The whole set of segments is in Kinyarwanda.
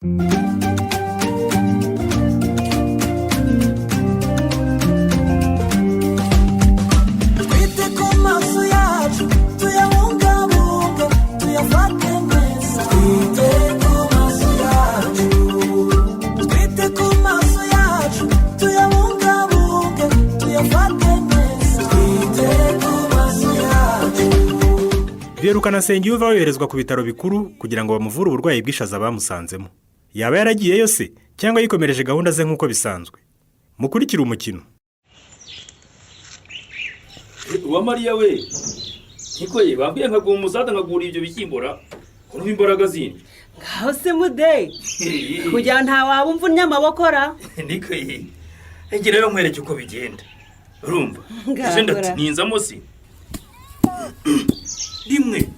Twite ku maso yacu, tuyabungabunge, tuyafate neza. Twite ku maso yacu, twite ku maso yacu, tuyabungabunge, tuyafate neza. Twite ku maso yacu. Birukana Nsengiyumva yoherezwa ku bitaro bikuru kugira ngo bamuvure uburwayi bw'ishaza bamusanzemo. Yaba yaragiyeyo se, cyangwa yikomereje gahunda ze nk'uko bisanzwe? Mukurikire umukino. Uwa Mariya we, niko ye bambwiye nkagura umusada, nkagura ibyo bishyimbo ra, ko imbaraga zindi. Ngaho se mudeyi, kugira ngo ntawaba umvunnye amaboko ra? Niko ye, ege rero nkwereke uko bigenda, urumva? Ngahora. Ese ndati ninzamo si rimwe,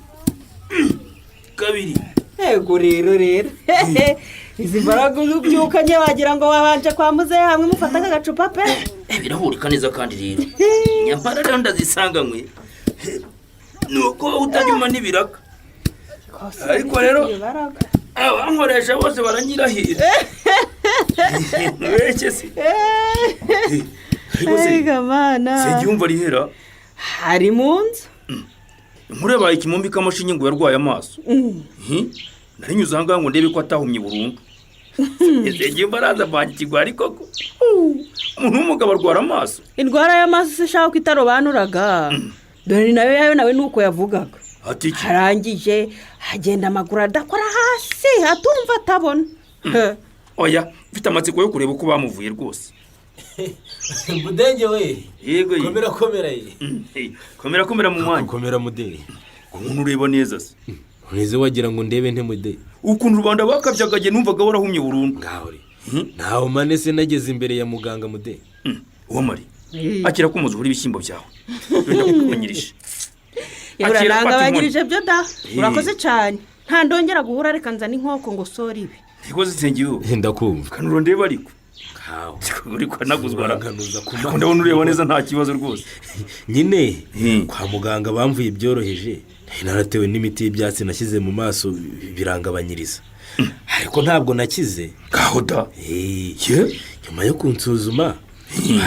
kabiri. Yego rero izi mbaraga ubyukanye, wagira ngo wabanje kwa muzehe hamwe mufata nk'agacupa pe. Birahurika neza kandi rero nyamara rero ndazisanganywe nuko utajyuma n'ibiraka. Ariko rero abankoresha bose baranyirahira, weke se. Ariko se Ega mana! Nsengiyumva rihera? Hari mu nzu. Inkuru yabaye ikimumbi k'amashinge ngo yarwaye amaso. Narinyuze aha ngaha ngo ndebe ko atahumye burundu. Nsengiyumva araza avanga ikigwari koko. Umuntu w'umugabo arwara amaso? Indwara y'amaso se ishaka ko itarobanuraga, dore ni nayo yayo, nawe ni uko yavugaga. Ati iki? Arangije agenda amaguru adakora hasi, atumva, atabona. Oya, mfite amatsiko yo kureba uko bamuvuye rwose. Budenge we! Yego ye. Komera, komera ye. Komera, komera mu mwanya. Komera mudeyi. Umuntu ureba neza se? Ntize wagira ngo ndebe nte mudeyi? Ukuntu rubanda bakabyagaye, numvaga warahumye burundu. Ngaho re, ntawe mane se, nageze imbere ya muganga mudeyi. Uwamari, akira ko umuzi ibishyimbo byawe, wenda kukugabanyirije. Akira, fata inkoni. Urangabanyirije byo da, urakoze cyane, nta ndongera guhura. Reka nzane inkoko ngo sore ibi. Ntikoze Nsengiyumva. Ndakumva. Kanura ndebe ariko. Ngaho. Uri kwanaguzwa ra? Uranganuza ku Ariko ndabona ureba neza, nta kibazo rwose. Nyine kwa muganga bamvuye ibyoroheje, nari naratewe n'imiti y'ibyatsi nashyize mu maso birangabanyiriza, ariko ntabwo nakize. Ngaho da! Ye, nyuma yo kunsuzuma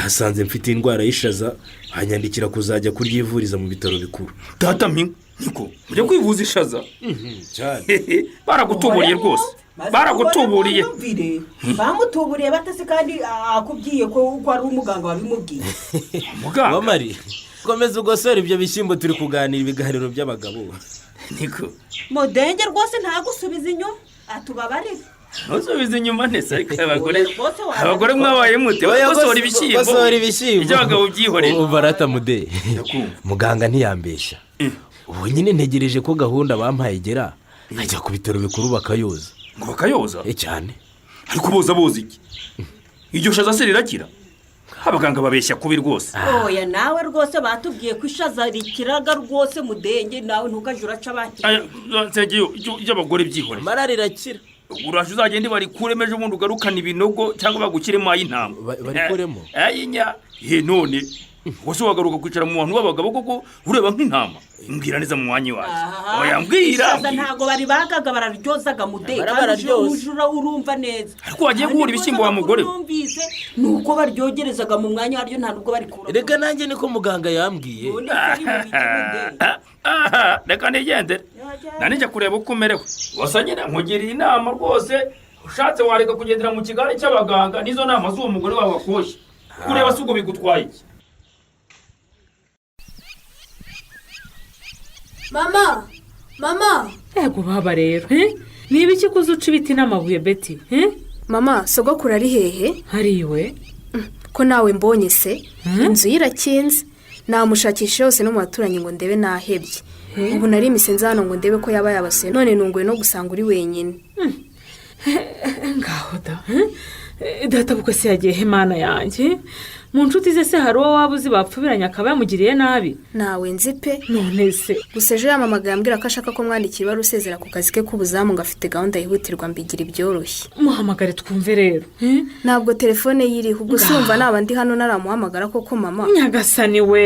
basanze mfite indwara y'ishaza, banyandikira kuzajya kuryivuriza mu bitaro bikuru. Data mpinga, niko ujya kwivuza ishaza? Cyane. Baragutuburiye rwose, baragutuburiye. Bamutuburiye batase kandi akubwiye ko ari umuganga wabimubwiye? Muganga. Wamari, komeza ugosora ibyo bishyimbo, turi kuganira ibiganiro by'abagabo. Niko. Mudenge rwose ntagusubiza inyuma, atubabarire. Ntusubize inyuma nese, ariko abagore Rwose abagore mwabaye mute? Oya, gosora ibishyimbo. Gosora ibishyimbo. Iby'abagabo byihorere. Umva rata mude. Ndakumva. Muganga ntiyambeshya, ubu nyine ntegereje ko gahunda bampaye igera nkajya ku bitaro bikuru bakayoza. Ngo bakayoza? Eh, cyane. Ariko boza boza iki? Iryo shaza se rirakira? Abaganga babeshya kubi rwose. Oya, nawe rwose batubwiye ko ishaza rikiraga rwose mudenge, nawe ntukajye uraca abandi. Aya, Nsengero, iby'abagore byihorere. Mara rirakira. Uraje uzagende barikuremo, ejo bundi ugarukane ibinogo cyangwa bagushyiremo ay'intama. Barikuremo? Ayinya ye, none ubwo se wagaruka kwicara mu bantu b'abagabo koko ureba nk'intama? Mbwira neza mu mwanya wawe. Oya, mbwira. Ishaza Mbwira. ntabwo baribagaga, bararyozaga mude. Nyamara Kandi bararyoza. ujura urumva neza. Ariko wagiye guhura ibishyimbo wa mugore we. Numvise ni uko baryogerezaga mu mwanya waryo, nta nubwo barikura. Reka nanjye niko muganga yambwiye. Ubundi se ari mu biki mude? Aha, reka nigendere, nanijya kureba uko umerewe. Wasa nyine nkugiriye inama rwose, ushatse wareka kugendera mu kigare cy'abaganga n'izo nama z'uwo mugore wawe wakoshye. Kureba si ubwo bigutwaye iki? Mama, mama! Yego baba rero, eh? Ni ibiki kuza uca ibiti n'amabuye beti, eh? Mama, sogokuru ari hehe? Hariwe. Ko nawe mbonye se, inzu ye irakinze, namushakisha yose no mu baturanyi ngo ndebe, nahebye. Ubu nari imisenzi hano ngo ndebe ko yaba yabasuye, none nunguwe no gusanga uri wenyine. Ngaho da, eh? Data bukwe se yagiye he, mana yanjye? Mu nshuti ze se hari uwo waba uzi bapfubiranye akaba yamugiriye nabi? Nawe nzi pe. None se? Gusa ejo yamamagaye ambwira ko ashaka ko mwandikira ibaruwa usezera ku kazi ke k'ubuzamu, ngo afite gahunda yihutirwa, mbigira ibyoroshye. Muhamagare twumve rero, eh? Ntabwo telefone ye iriho. Ubwo se wumva naba ndi hano naramuhamagara koko mama? Nyagasani we!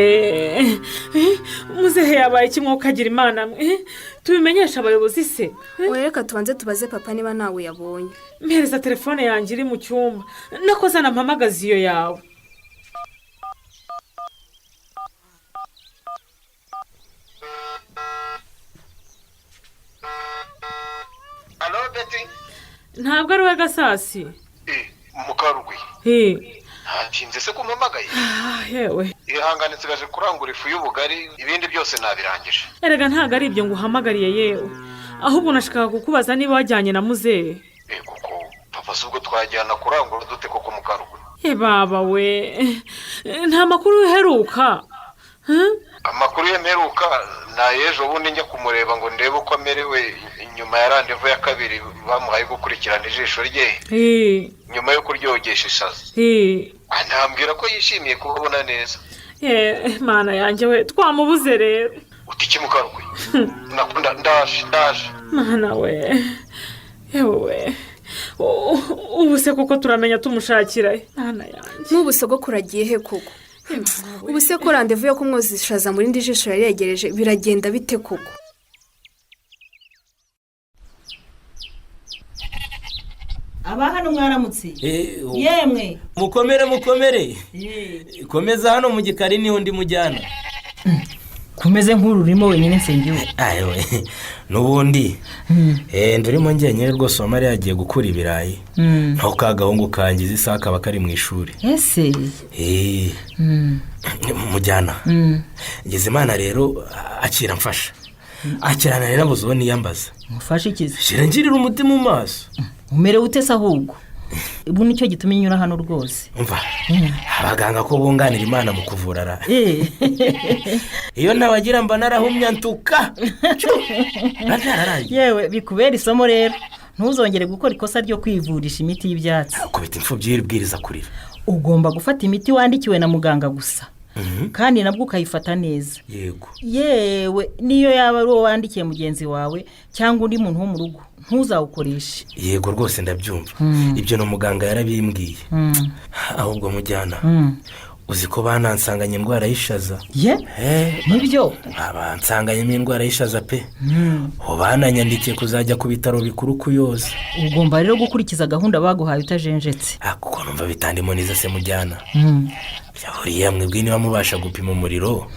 Eh, muzehe yabaye kimwe, ukagira imana mwe. Tubimenyeshe abayobozi se? Oya, reka tubanze tubaze papa niba nawe yabonye. Mpereza telefone yanjye iri mu cyumba, nakoze mpamagaze iyo yawe. Alo Beti. Ntabwo ari we Gasasi. Mukarugwi. Ntatinze se kumpamagaye? Yewe. Ihangane nsigaje kurangura ifu y'ubugari, ibindi byose nabirangije. Erega ntabwo ari ibyo nguhamagariye yewe, ahubwo nashakaga kukubaza niba wajyanye na muzehe. Kuko papa si ubwo twajyana kurangura dute koko Mukarugwi? Baba we, nta makuru uheruka? Amakuru ye mperuka ni ay'ejo bundi njya kumureba ngo ndebe uko amerewe nyuma ya randevu ya kabiri bamuhaye gukurikirana ijisho rye nyuma yo kuryogesha ishaza. Anambwira ko yishimiye kubabona neza. Mana yanjye we, twamubuze rero. Utiki Mukarugwi? Nakunda ndaje ndaje. Mana we, yewe ubu se koko turamenya tumushakira? Mana yanjye. N'ubu sogokuru agiye he koko? Ubu se ko randevu yo kumwoza ishaza mu rindi jisho yari yegereje biragenda bite koko? Aba hano mwaramutse. Yemwe. Mukomere mukomere. Komeza hano mu gikari niho ndi mujyana. Kumeze nk'ururimo wenyine Nsengiyumva. Ayewe n'ubundi ndurimo njyenyine rwose. Uwamariya yagiye gukura ibirayi, naho ka gahungu kangiza isaha kaba kari mu ishuri. Ese mujyana Ngezimana rero akira mfasha, akirana rero abuze uwo niyambaza. Mufashe ikizi? Shyira ngirira umuti mu maso. Umerewe ute se ahubwo? Ubu nicyo gituma inyura hano rwose. Umva, abaganga ko bunganira Imana mu kuvura ra. Iyo ntabagira mba narahumya ntuka. Yewe bikubera isomo rero, ntuzongere gukora ikosa ryo kwivurisha imiti y'ibyatsi. Kubita imfubyi y'ibwiriza kurira. Ugomba gufata imiti wandikiwe na muganga gusa, kandi nabwo ukayifata neza. Yego. Yewe niyo yaba ari uwo wandikiye mugenzi wawe cyangwa undi muntu wo mu rugo, ntuzawukoreshe. Yego rwose ndabyumva. Ibyo na muganga yarabimbwiye. Ahubwo mujyana, uzi ko banansanganye indwara y'ishaza? Ye? Nibyo? Bansanganyemo indwara y'ishaza pe. Bananyandikiye kuzajya ku bitaro bikuru kuyoza. Ugomba rero gukurikiza gahunda baguhaye utajenjetse. Kuko numva bitandimo neza se mujyana. Byahuriye mwebwe niba mubasha gupima umuriro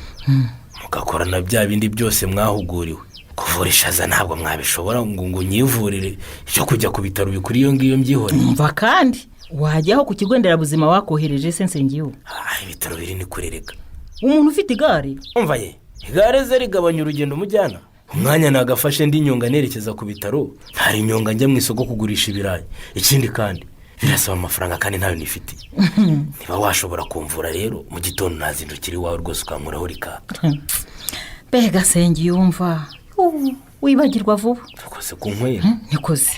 mugakora na bya bindi byose mwahuguriwe. Kuvura ishaza ntabwo mwabishobora ngo nyivurire icyo kujya ku bitaro bikuru iyo ngiyo mbyihoreye. Umva kandi wajyaho ku kigo nderabuzima wakohereje se Nsengiyumva? Ibitaro biri ni kurereka. Umuntu ufite igare? Umva ye, igare ze rigabanya urugendo mujyana. Umwanya nagafashe ndi nyonga nerekeza ku bitaro, ntari inyonga njya mu isoko kugurisha ibirayi. Ikindi kandi birasaba amafaranga kandi ntayo nifitiye. Niba washobora kumvura rero mu gitondo nazindukira iwawe rwose ukankuraho rikaka. Mbega Nsengiyumva, wibagirwa vuba. Rwose kunkwera. Nikoze.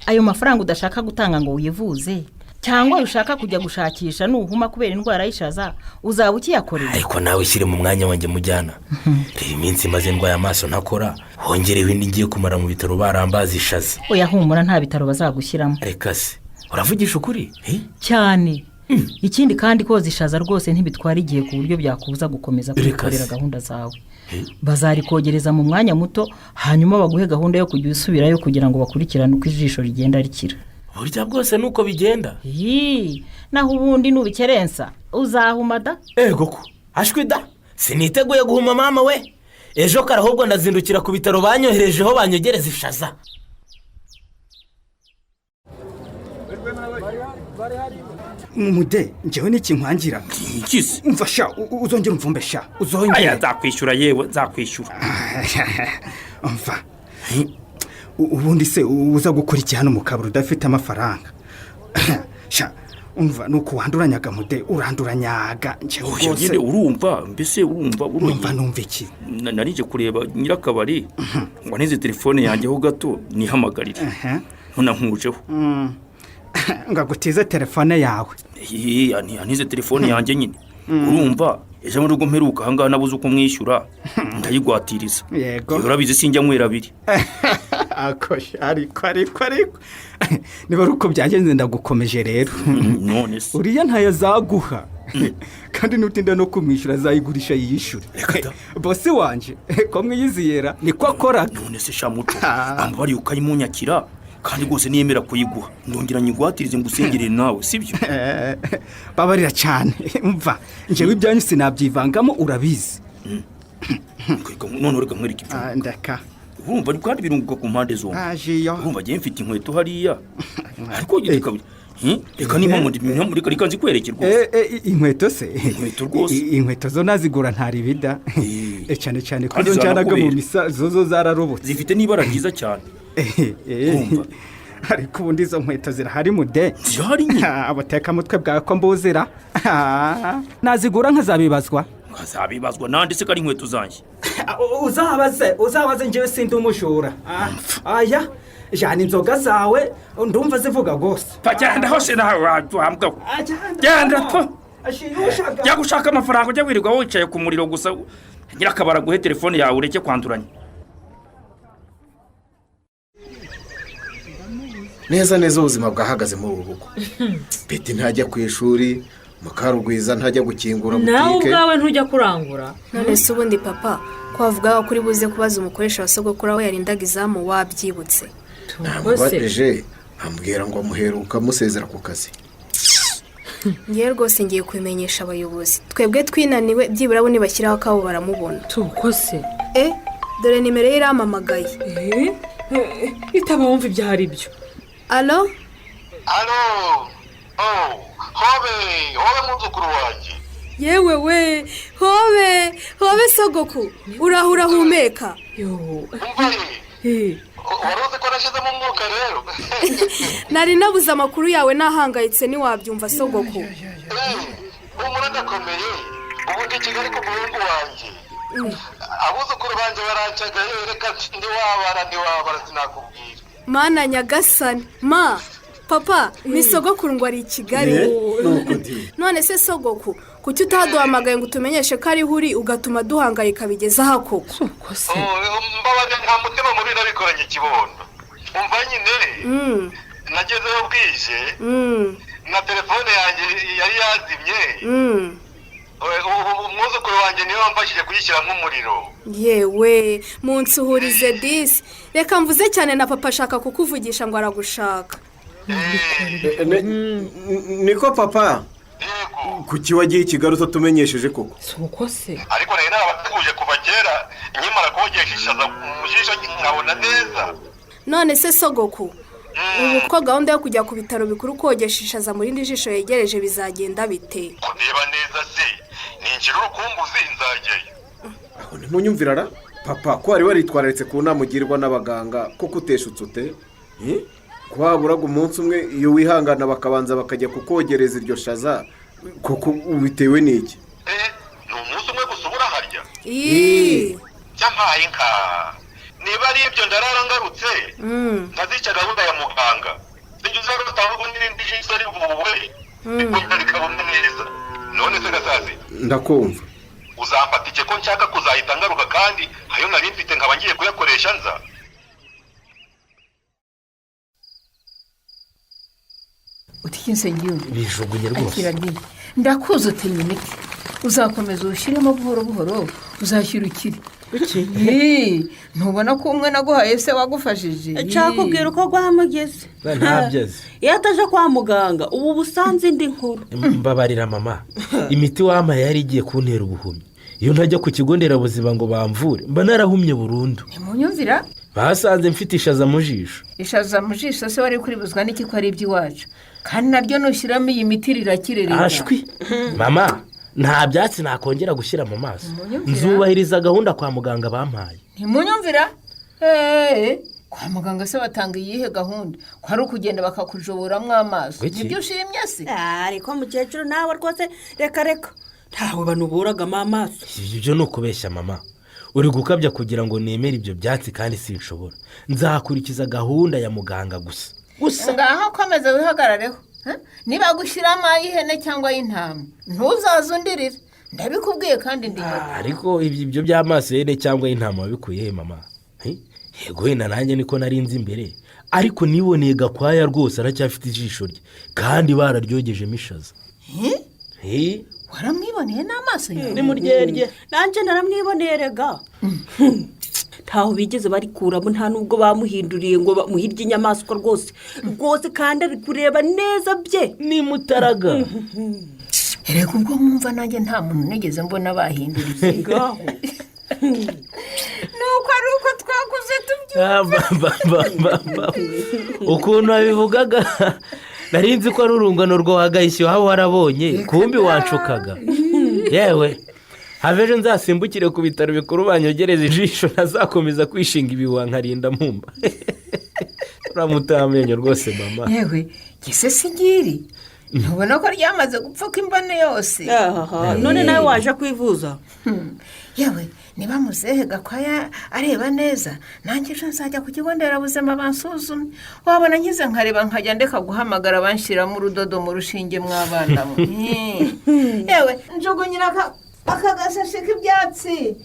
Ayo mafaranga udashaka gutanga ngo wivuze cyangwa ushaka kujya gushakisha nuhuma kubera indwara y'ishaza, uzaba ukiyakorera. Ariko nawe ushyire mu mwanya wanjye mujyana. Reba iminsi maze ndwaye amaso ntakora, hongereho indi ngiye kumara mu bitaro barambaza ishaza. Oya humura, nta bitaro bazagushyiramo. Reka se, uravugisha ukuri? Cyane. Ikindi kandi koza ishaza rwose ntibitwara igihe ku buryo byakubuza gukomeza kwikorera gahunda zawe. Bazarikogereza mu mwanya muto, hanyuma baguhe gahunda yo kujya usubirayo kugira ngo bakurikirane uko ijisho rigenda rikira. Burya bwose nuko bigenda. Naho ubundi nubikerensa uzahuma da. Ego ko ashwi da, siniteguye guhuma mama we. Ejo kare ahubwo ndazindukira ku bitaro banyoherejeho banyogereza ishaza. Mude, njyewe n'ikinkwangira. Ikisi? Umva sha, uzongera umvumbe sha, uzongera. Aya nzakwishyura yewe, nzakwishyura. Umva. Ubundi se uza gukora iki hano mu kabari udafite amafaranga? Sha, umva nuko wanduranyaga mude, uranduranyaga njyewe rwose. Nyine urumva, mbese urumva urumva numva iki? Narije kureba nyirakabari ngo ntize telefone yanjye ho gato nihamagarire. Nona nkujeho. Ngagutize telefone yawe. Anize telefone yanjye nyine. Urumva ejo muri rugo mperuka ahangaha nabuze uko mwishyura ndayigwatiriza. Yego. Urabizi sinjya nywera abiri. Ariko ariko ariko niba ari uko byagenze ndagukomeje rero. None se? Uriya ntayo azaguha, kandi nutinda no kumwishyura azayigurisha yiyishyure. Bosi wanje ko mwiyiziyera niko akoraga. None se sha Muco, wambabariye ukayimunyakira, kandi rwose niyemera kuyiguha ndongera nyigwatirize ngusengerere nawe, sibyo? Babarira cyane, mva njyewe ibyanyu sinabyivangamo, urabizi. None reka nkwereke ibyo. Ndeka. Urumva kandi birunguka ku mpande zombi. Ajiyo. Urumva ngiye mfite inkweto hariya, ariko reka niba reka nzikwereke rwose. Inkweto se? Inkweto rwose. Inkweto zo nazigura ntaribida, cyane cyane ko zo njyanaga mu misa zo zararobotse. Zifite n'ibara ryiza cyane. Ariko ubundi izo nkweto zirahari mude? Zirahari nyine. Abatekamutwe bwawe ko mbuzira nazigura nkazabibazwa. Nkazabibazwa nande se ko ari inkweto zanjye? Uzabaze uzabaze, njyewe sindi umujura. Aya jana inzoga zawe ndumva zivuga rwose. Genda hose nawe wambwa, genda po, jya gushaka amafaranga, ujya wirirwa wicaye ku muriro gusa. Nyirakabara guhe telefone yawe ureke kwanduranya. Neza neza ubuzima bwahagaze muri uru rugo. Peti ntajya ku ishuri, Mukarugwiza ntajya gukingura butike. Nawe ubwawe ntujya kurangura. None se ubundi papa ko wavugaga kuri buze kubaza umukoresha wa sogokuru aho yarindaga izamu wabyibutse? Namubajije ambwira ngo amuheruka amusezera ku kazi. Ngewe rwose ngiye kubimenyesha abayobozi, twebwe twinaniwe byibura bo nibashyiraho akabo baramubona. Tukose dore nimero ye iramamagaye. Itaba wumva ibyo ari byo. Alo? Alo! Oh, hobe, hobe muzukuru wanjye. Yewe we, hobe, hobe sogoku, urahura humeka. Yo. Umva wari uzi ko nashyizemo umwuka rero. Nari nabuze amakuru yawe nahangayitse ntiwabyumva sogoku. Humura ndakomeye, ubu ndi Kigali ku muhungu wanjye. Abuzukuru banjye barancaga, reka ndiwabara sinakubwira. Mana nyagasani, ma papa ni sogokuru ngo ari i Kigali. None se sogoku kuki utaduhamagaye ngo utumenyeshe ko ariho uri ugatuma duhangayika bigeze aha koko? Mbabarira nta mutima mubi nabikoranye ikibondo. Umva nyine nagezeho bwije na telefone yanjye yari yazimye. Umwuzukuru wanjye niwe wamfashije kuyishyiramo umuriro. Yewe munsuhurize disi, reka mvuze cyane na papa ashaka kukuvugisha ngo aragushaka. Niko papa, kuki wagiye i Kigali utatumenyesheje koko? Uko se? Ariko nari narabateguje kuva kera, nkimara kogesha ishaza mu jisho nkabona neza. None se sogoku, ubu ko gahunda yo kujya ku bitaro bikuru kogesha ishaza mu rindi jisho yegereje bizagenda bite? Kureba neza se ninjira urukumbuzi nzajyayo. Aho ntimunyumvira ra papa, ko wari waritwararitse ku nama ugirwa n'abaganga ko kuteshutse ute? Ko waburaga umunsi umwe iyo wihangana bakabanza bakajya kukogereza iryo shaza koko ubitewe n'iki? Ni umunsi umwe gusa ubura harya. Cyampaye inka. Niba ari ibyo ndarara ngarutse ntazica gahunda ya muganga. Sinjye uzarota ahubwo n'irindi jisho rivuwe rikabona neza. None se gasazi, ndakumva. Uzamfata ike ko nshaka kuzahita ngaruka, kandi ayo nari mfite nkaba ngiye kuyakoresha nza. Utikinse ngiye bijugunye rwose. Ndakuzi utinya imiti, uzakomeza ushyiremo buhoro buhoro uzashyira ukiri. Ntubona ko umwe naguhaye se wagufashije? Nshaka uko rwamugeze. Ntabyeze. Iyo ataje kwa muganga ubu busanze indi nkuru. Mbabarira mama, imiti wampaye yari igiye kuntera ubuhumyi. Iyo ntajya ku kigo nderabuzima ngo bamvure mba narahumye burundu. Ntimunyumvira? Basanze mfite ishaza mu jisho. Ishaza mu jisho se wari kuribuzwa n'iki ko ari iby'iwacu? Kandi naryo nushyiramo iyi miti rirakirerera. Ashwi mama, nta byatsi nakongera gushyira mu maso. Nzubahiriza gahunda kwa muganga bampaye. Ntimunyumvira? Kwa muganga se batanga iyihe gahunda? Ko ari ukugenda bakakujoboramo amaso. Nibyo ushimye se? Ariko mukecuru nawe rwose reka reka, ntawe banuburagamo amaso. Ibyo ni ukubeshya mama, uri gukabya kugira ngo nemere ibyo byatsi kandi sinshobora. Nzakurikiza gahunda ya muganga gusa. Gusa ngaho komeza wihagarareho. Niba gushyiramo ay'ihene cyangwa ay'intama ntuzaze undirire, ndabikubwiye kandi ndi. Ariko ibyo by'amaso y'ihene cyangwa y'intama wabikuye he mama? Yego wenda nanjye niko narinzi imbere, ariko niboneye Gakwaya rwose aracyafite ijisho rye kandi bararyogejemo ishaza. Eh? Waramwiboneye n'amaso yawe? Ni muryerye. Nanjye naramwiboneye rega. Ntaho bigeze barikuramo, nta nubwo bamuhinduriye ngo bamuhirye inyamaswa rwose rwose, kandi ari kureba neza bye. Ni mutaraga. Reka ubwo mwumva, nanjye nta muntu nigeze mbona bahinduriye. Ngaho. Nuko ari uko twakuze tubyumva. Ah, ba, ba, ba, ba, ba. Ukuntu wabivugaga nari nzi ko ari urungano rwa waba warabonye, kumbi wanshukaga. Yewe, have ejo nzasimbukire ku bitaro bikuru banyogereza ijisho, ntazakomeza kwishinga ibihuha nkarinda mpumba. Uramutaha amenyo rwose mama. Yewe gise, si ngiri, ntubona ko ryamaze gupfuka imbone yose? None nawe waje kwivuza? Yewe, niba muzehe Gakwaya areba neza, nanjye ejo nzajya ku kigo nderabuzima bansuzume. Wabona nkize nkareba, nkajya ndeka guhamagara banshyiramo urudodo mu rushinge mw'abana mwe. Yewe, njugunyira aka gashashi k'ibyatsi.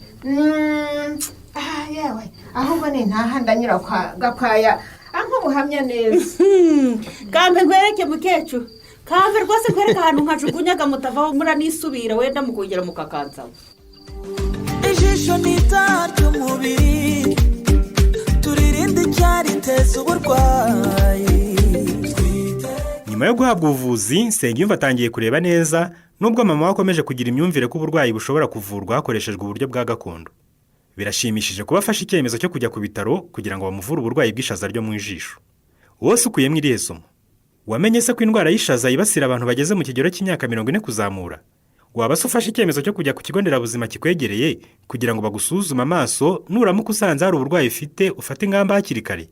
Ah, yewe, ahubwo ni ntaha ndanyura kwa Gakwaya ampa ubuhamya neza. Kambe nkwereke mukecuru, kambe rwose nkwereke ahantu nkajugunyaga mutavaho muranisubira, wenda mukongera mukakansaba. Ijisho ni itara ry'umubiri, turirinde icyariteza uburwayi. Nyuma yo guhabwa ubuvuzi, Nsengiyumva atangiye kureba neza, nubwo mama we akomeje kugira imyumvire ko uburwayi bushobora kuvurwa hakoreshejwe uburyo bwa gakondo. Birashimishije kuba afashe icyemezo cyo kujya ku bitaro kugira ngo bamuvure uburwayi bw'ishaza ryo mu ijisho. Wose ukuyemo irihe somo? Wamenye se ko indwara y'ishaza yibasira abantu bageze mu kigero cy'imyaka 40 kuzamura? Waba se ufashe icyemezo cyo kujya ku kigo nderabuzima kikwegereye kugira ngo bagusuzume amaso, nuramuka usanze hari uburwayi ufite ufate ingamba hakiri kare?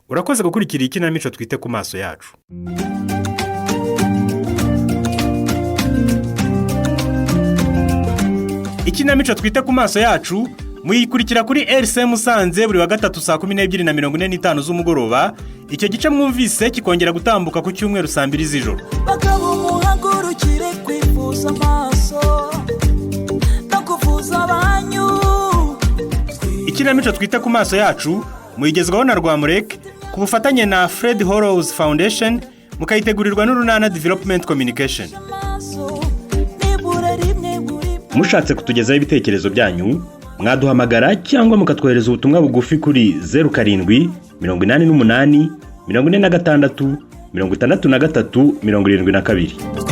Urakoze gukurikira iyi kinamico Twite ku Maso Yacu. Ikinamico Twite ku Maso Yacu muyikurikira kuri RC Musanze buri wa gatatu saa 12:45 z'umugoroba. Icyo gice mwumvise kikongera gutambuka ku cyumweru saa 2 z'ijoro. Bagabo, muhagurukire kwivuza amaso no kuvuza abanyu. Ikinamico Twite ku Maso Yacu muyigezwaho na Rwamurek ku bufatanye na Fred Hollows Foundation, mukayitegurirwa n'Urunana Development Communication. Amaso nibura rimwe buri Mushatse kutugezaho ibitekerezo byanyu, mwaduhamagara cyangwa mukatwohereza ubutumwa bugufi kuri 0788 46 63 72.